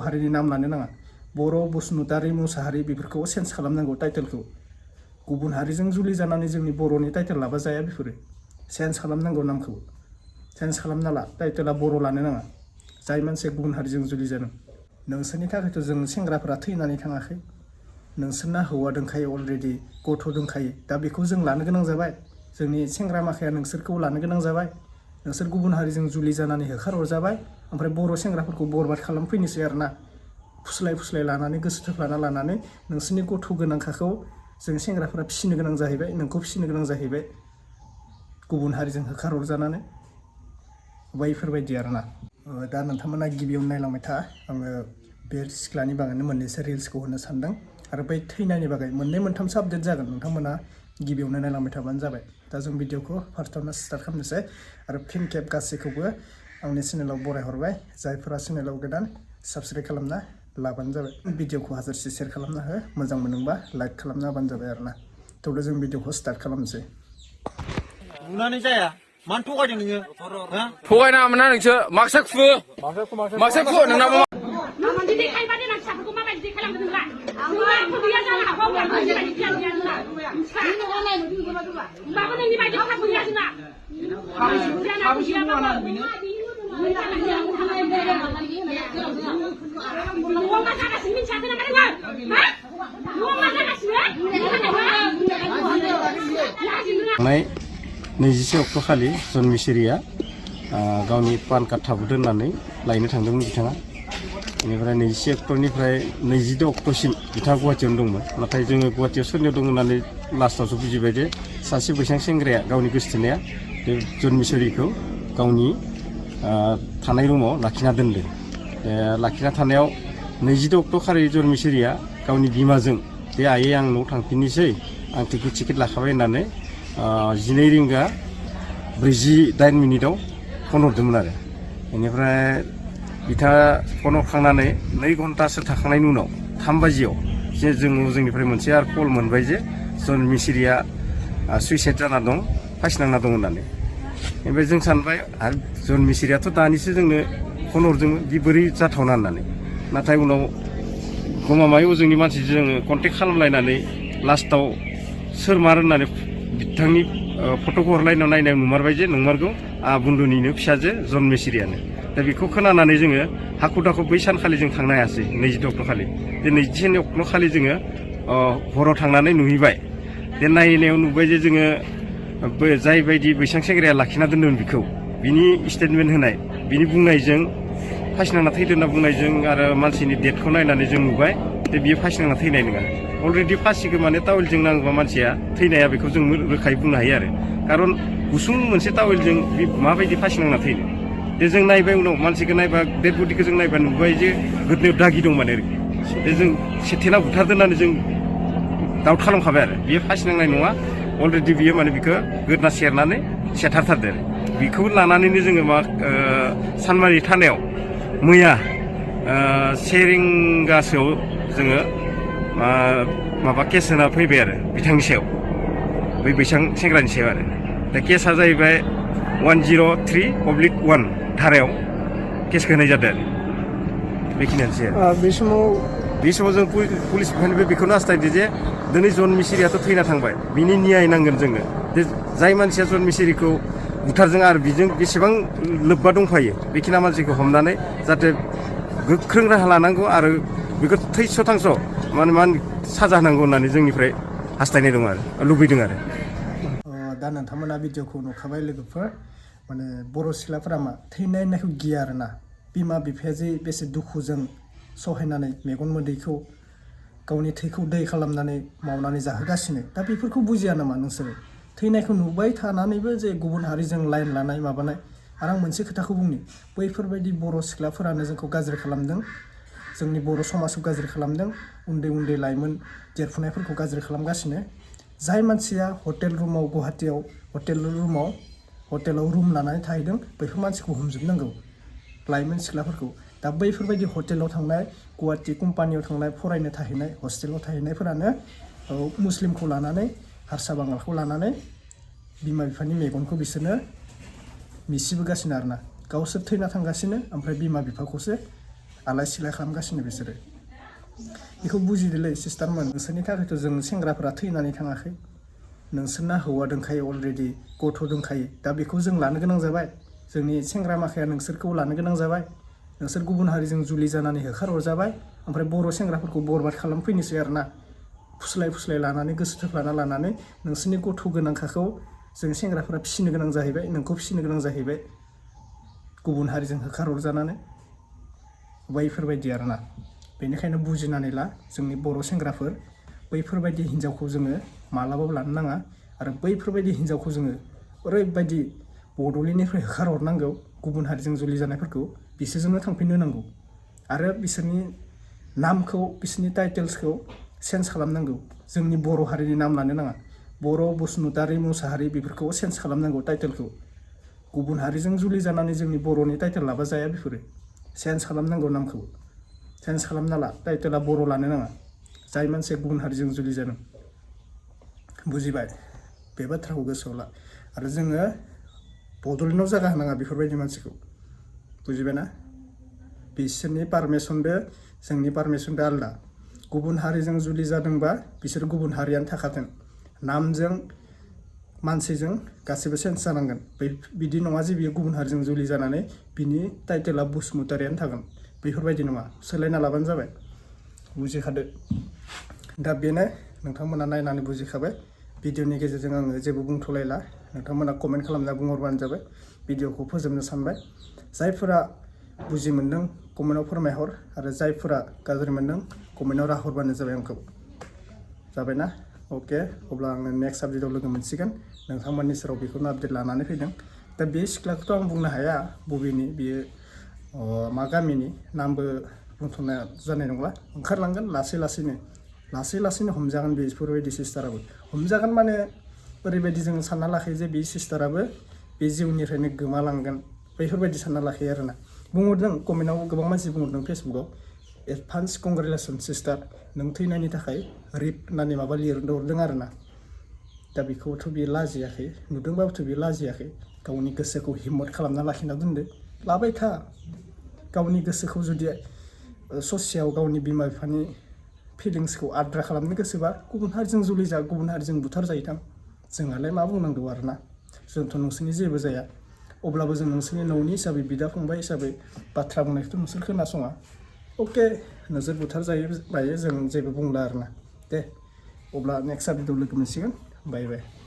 हारिनि नाम लानो नाङा बर' बसुमतारी मुसाहारि बेफोरखौ चेन्ज खालामनांगौ टाइटेलखौ गुबुन हारिजों जुलि जानानै जोंनि बर'नि टाइटेल लाबा जाया बेफोरो चेन्ज खालामनांगौ नामखौ चेन्ज खालामना ला टाइटेला बर' लानो नाङा जाय मानसिया गुबुन हारिजों जुलि जादों नोंसोरनि थाखायथ' जों सेंग्राफोरा थैनानै थाङाखै नोंसोरना हौवा दंखायो अलरेडि गथ' दंखायो दा बेखौ जों लानो गोनां जाबाय जोंनि सेंग्रा माखाया नोंसोरखौ लानो गोनां जाबाय नोंसोर गुबुन हारिजों जुलि जानानै होखारहरजाबाय ओमफ्राय बर' सेंग्राफोरखौ बरबाद खालामफैनोसै आरोना फुस्लाय लानानै गोसो थोफ्लाना लानानै नोंसोरनि गथ' गोनांखाखौ जों सेंग्राफोरा फिसिनो गोनां जाहैबाय नोंखौ फिसिनो गोनां जाहैबाय गुबुन हारिजों होखारहरजानानै बैफोरबायदि आरोना दा नोंथांमोना गिबियावनो नायलांबाय था आङो बे सिख्लानि बागैनो मोननैसो रिल्सखौ होनो सानदों आरो बै थैनायनि बागै मोननै मोनथामसो आपडेट जागोन नोंथांमोना गिबियावनो नायलांबाय थाबानो जाबाय दा जों भिडिअखौ फार्स्टआवनो स्टार्ट खालामनोसै आरो फिन खेब गासैखौबो आंनि चेनेलाव बरायहरबाय जायफोरा चेनेलाव गोदान साबस्क्राइब खालामना लाबानो जाबाय भिडिअखौ हाजारसे शेयार खालामना हो मोजां मोनोबा लाइक खालामना होबानो जाबाय आरोना थेवबो जों भिडिअखौ स्टार्ट खालामनोसै नुनानै जाया मानो थगायदों नोङो थगायनाङामोन ना नोंसो माक्सा खुहो माक्सा खुहो नोंनाबो थांनाय 21 अक्ट' खालि जन्मिसिरिया गावनि पान कार्ड थाबोदों होननानै लायनो थांदोंमोन बिथाङा बेनिफ्राय 21 अक्ट'निफ्राय 22 अक्ट'सिम बिथाङा गुवाहाटियावनो दंमोन नाथाय जोङो गुवाहाटियाव सोरनियाव दं होननानै लास्टावसो बुजिबाय जे सासे बैसां सेंग्राया गावनि गोसोथोनाया बे जन्मिसिरिखौ गावनि थानाय रुमाव लाखिना दोनदों लाखिना थानायाव 22 अक्ट' खालि जन्मिसिरिया गावनि बिमाजों बे आइयै आं न'आव थांफिननोसै आं टिकेट लाखाबाय होननानै 12 रिंगा 48 मिनिटाव फन हरदोंमोन आरो बेनिफ्राय बिथाङा फन हरखांनानै 2 घन्टासो थाखांनायनि उनाव 3 बाजियाव जे जोंनिफ्राय मोनसे आरो कल मोनबाय जे जन्मिसिरिया सुइसाइड जाना दं फासिनांना दं होननानै ओमफ्राय जों सानबाय आरो जन्मिसिरियाथ' दानिसो जोंनो फन हरदोंमोन बि बोरै जाथावना होननानै नाथाय उनाव गमामायै जोंनि मानसिजों जोङो कन्टेक्ट खालामलायनानै लास्टाव सोर मार होननानै बिथांनि फट'खौ हरलायनायाव नायनायाव नुमारबाय जे नंमारगौ बुन्दुनिनो फिसाजो जन्मिसिरियानो दा बेखौ खोनानानै जोङो हाखु दाखु बै सानखालि जों थांनो हायासै 22 अक्ट' खालि बे 22 अक्ट' खालि जोङो हराव थांनानै नुहैबाय बे नायनायाव नुबाय जे जोङो जाय बायदि बैसां सेंग्राया लाखिना दोन्दोंमोन बिखौ बिनि स्टेटमेन्ट होनाय बिनि बुंनायजों फासिनांना थैदों होनना बुंनायजों आरो मानसिनि डेटखौ नायनानै जों नुबाय जे बियो फासिनांना थैनाय नङा अलरेडि फासिखौ माने टावेलजों नाङोबा मानसिया थैनाया बेखौ जों रोखायै बुंनो हायो आरो खारन गुसुं मोनसे टावेलजों माबायदि फासिनांना थैनो दे जों नायबाय उनाव मानसिखौ नायबा डेड बडिखौ जों नायबा नुबाय जे गोदोनायाव दागि दं माने दे जों सेथेना बुथारदों होननानै जों डाउट खालामखाबाय आरो बियो फासिनांनाय नङा अलरेडि बियो माने बिखौ गोदना सेरनानै सेथारथारदो आरो बिखौ लानानैनो जोङो सानमारि थानायाव मैया 1 रिंगासोआव जोङो माबा केस होना फैबाय आरो बिथांनि सायाव बै बैसां सेंग्रानि सायाव आरो दा केसा जाहैबाय 103/1 धारायाव केसखौ होनाय जादों आरो बेखिनियानोसै आरो बे समाव जों पुलिस बिफाननिफ्राय बेखौनो हास्थायदो जे दिनै जन्मिसिरियाथ' थैना थांबाय बिनि न्याय नांगोन जोंनो जे जाय मानसिया जन्मिसिरिखौ बुथारदों आरो बिजों बेसेबां लोब्बा दंफायो बेखिना मानसिखौ हमनानै जाहाथे गोख्रों राहा लानांगौ आरो बेखौ थैस' थांस' मान साजा होनांगौ होननानै जोंनिफ्राय हास्थायनाय दं आरो लुबैदों आरो दा नोंथांमोना भिडिअखौ नुखाबाय लोगोफोर माने बर' सिख्लाफोरा मा थैनाय होननायखौ गिया आरोना बिमा बिफाया जे बेसे दुखुजों सहायनानै मेगन मोदैखौ गावनि थैखौ दै खालामनानै मावनानै जाहोगासिनो दा बेफोरखौ बुजिया नामा नोंसोरो थैनायखौ नुबाय थानानैबो जे गुबुन हारिजों लाइन लानाय माबानाय आरो आं मोनसे खोथाखौ बुंनि बैफोरबायदि बर' सिख्लाफोरानो जोंखौ गाज्रि खालामदों जोंनि बर' समाजखौ गाज्रि खालामदों उन्दै लाइमोन देरफुनायफोरखौ गाज्रि खालामगासिनो जाय मानसिया हटेल रुमाव गुवाहाटियाव हटेलाव रुम लानानै थाहैदों बैफोर मानसिखौ हमजोबनांगौ लाइमोन सिख्लाफोरखौ दा बैफोरबायदि हटेलाव थांनाय गुवाहाटि कम्पानियाव थांनाय फरायनो थाहैनाय हस्टेलाव थाहैनायफोरानो मुस्लिमखौ लानानै हारसा बांगालखौ लानानै बिमा बिफानि मेगनखौ बिसोरनो मिसिबोगासिनो आरोना गावसोर थैना थांगासिनो ओमफ्राय बिमा बिफाखौसो आलाय सिलाय खालामगासिनो बिसोरो बेखौ बुजिदोलै सिस्टारमोन नोंसोरनि थाखायथ' जों सेंग्राफोरा थैनानै थाङाखै नोंसोरना हौवा दोंखायो अलरेडि गथ' दोंखायो दा बेखौ जों लानो गोनां जाबाय जोंनि सेंग्रा माखाया नोंसोरखौ लानो गोनां जाबाय नोंसोर गुबुन हारिजों जुलि जानानै होखारहरजाबाय ओमफ्राय बर' सेंग्राफोरखौ बरबाद खालामफैनोसै आरोना फुस्लाय लानानै गोसो थोफ्लाना लानानै नोंसोरनि गथ' गोनांखाखौ जों सेंग्राफोरा फिसिनो गोनां जाहैबाय नोंखौ फिसिनो गोनां जाहैबाय गुबुन हारिजों होखारहरजानानै बैफोरबायदि आरोना बेनिखायनो बुजिनानै ला जोंनि बर' सेंग्राफोर बैफोरबायदि हिन्जावखौ जोङो मालाबाबो लानो नाङा आरो बैफोरबायदि हिन्जावखौ जोङो ओरैबायदि बड'लेण्डनिफ्राय होखारहरनांगौ गुबुन हारिजों जुलि जानायफोरखौ बिसोरजोंनो थांफिननो नांगौ आरो बिसोरनि नामखौ बिसोरनि टाइटेल्सखौ चेन्ज खालामनांगौ जोंनि बर' हारिनि नाम लानो नाङा बर' बसुमतारी मुसाहारि बेफोरखौ चेन्ज खालामनांगौ टाइटेलखौ गुबुन हारिजों जुलि जानानै जोंनि बर'नि टाइटेल लाबा जाया बेफोरो चेन्ज खालामनांगौ नामखौ चेन्ज खालामना ला टाइटेला बर' लानो नाङा जाय मानसिया गुबुन हारिजों जुलि जादों बुजिबाय बे बाथ्राखौ गोसोआव ला आरो जोङो बड'लेण्डआव जागा होनाङा बेफोरबायदि मानसिखौ बुजिबायना बिसोरनि पारमिसनदो जोंनि पारमिसनदो आलदा गुबुन हारिजों जुलि जादोंबा बिसोर गुबुन हारियानो थाखाथों नामजों मानसिजों गासैबो चेन्ज जानांगोन बिदि नङा जे बियो गुबुन हारिजों जुलि जानानै बिनि टाइटेला बसुमतारियानो थागोन बेफोरबायदि नङा सोलायना लाबानो जाबाय बुजिखादो दा बेनो नोंथांमोना नायनानै बुजिखाबाय भिडिअनि गेजेरजों आङो जेबो बुंथ'लायला नोंथांमोना कमेन्ट खालामना बुंहरबानो जाबाय भिडिअखौ फोजोबनो सानबाय जायफोरा बुजि मोनदों कमेन्टआव फोरमायहर आरो जायफोरा गाज्रि मोनदों कमेन्टआव राहरबानो जाबाय आंखौ जाबायना अके अब्ला आङो नेक्स्ट आपडेटआव लोगो मोनसिगोन नोंथांमोननि सेराव बेखौनो आपडेट लानानै फैदों दा बे सिख्लाखौथ' आं बुंनो हाया बबेनि बियो मा गामिनि नामबो बुंथ'नाय जानाय नंला ओंखारलांगोन लासै लासैनो हमजागोन बेफोरबायदि सिस्टाराबो हमजागोन माने ओरैबायदि जों सानना लाखायो जे बे सिस्टाराबो बे जिउनिफ्रायनो गोमालांगोन बेफोरबायदि सानना लाखायो आरोना बुंहरदों कमेन्टआव गोबां मानसि बुंहरदों फेसबुकआव एडभान्स कंग्रेचुलेसन सिस्टार नों थैनायनि थाखाय रिप होननानै माबा लिरहरदों आरोना दा बेखौथ' बियो लाजियाखै नुदोंबाबोथ' बियो लाजियाखै गावनि गोसोखौ हिम्मत खालामना लाखिना दोनदो लाबाय था गावनि गोसोखौ जुदि ससेयाव गावनि बिमा बिफानि फिलिंसखौ आद्रा खालामनो गोसोबा गुबुन हारिजों जुलि जा गुबुन हारिजों बुथार जायोथां जोंहालाय मा बुंनांगौ आरोना जोंथ' नोंसोरनि जेबो जाया अब्लाबो जों नोंसोरनि न'नि हिसाबै बिदा फंबाय हिसाबै बाथ्रा बुंनायखौथ' नोंसोर खोनासङा अके नोंसोर बुथार जायो बायो जों जेबो बुंला आरोना दे अब्ला नेक्स्ट आपडेटआव लोगो मोनसिगोन बाय बाय